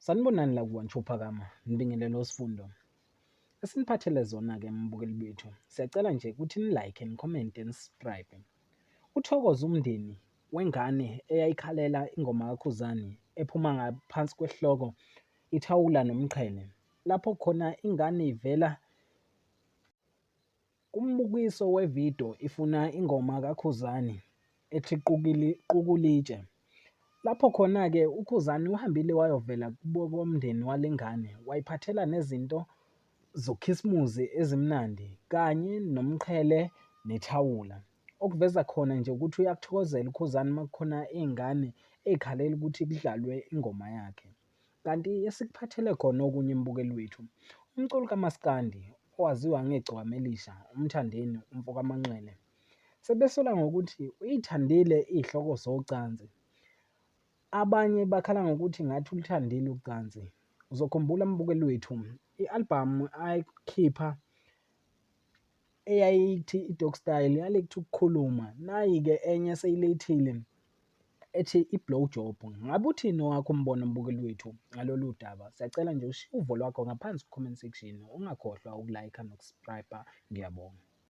Sanibonani la kuWantsho Phakama, nibingelele osifundo. Esiniphathele zona-ke mbukeli bethu, siyacela nje ukuthi ni-like, ni-comment, ni-subscribe. Uthokoze umndeni wengane eyayikhalela ingoma kaKhuzani ephuma ngaphansi kwesihloko Ithawula Nomqhele, lapho khona ingane ivela kumbukiso wevidiyo ifuna ingoma kaKhuzani ethi Qukulitshe. Lapho khona-ke uKhuzani uhambile wayovela kubo komndeni wale ngane wayiphathela nezinto zokhisimuzi ezimnandi kanye nomqhele nethawula. Okuveza khona nje ukuthi uyakuthokozela uKhuzani uma kukhona iy'ngane ey'khalela ukuthi kudlalwe ingoma yakhe. Kanti esikuphathele khona okunye mbukeli wethu, umculi kamaskandi owaziwa ngegcokama elisha, uMthandeni umfokaManqele, sebesola ngokuthi uyithandile iy'hloko zocansi. Abanye bakhala ngokuthi ngathi uluthandile ucansi. Uzokhumbula mbukeli wethu, i-albhamu ayikhipha eyayithi i-Dog Style yalekutha ukukhuluma, nayi-ke enye eseyilethile ethi i-blow job. Ngabe uthini owakho umbono mbukeli wethu ngalolu daba? Siyacela nje ushiye uvo lwakho ngaphansi ku-comment section, ungakhohlwa uku-like noku-subscribe. Ngiyabonga.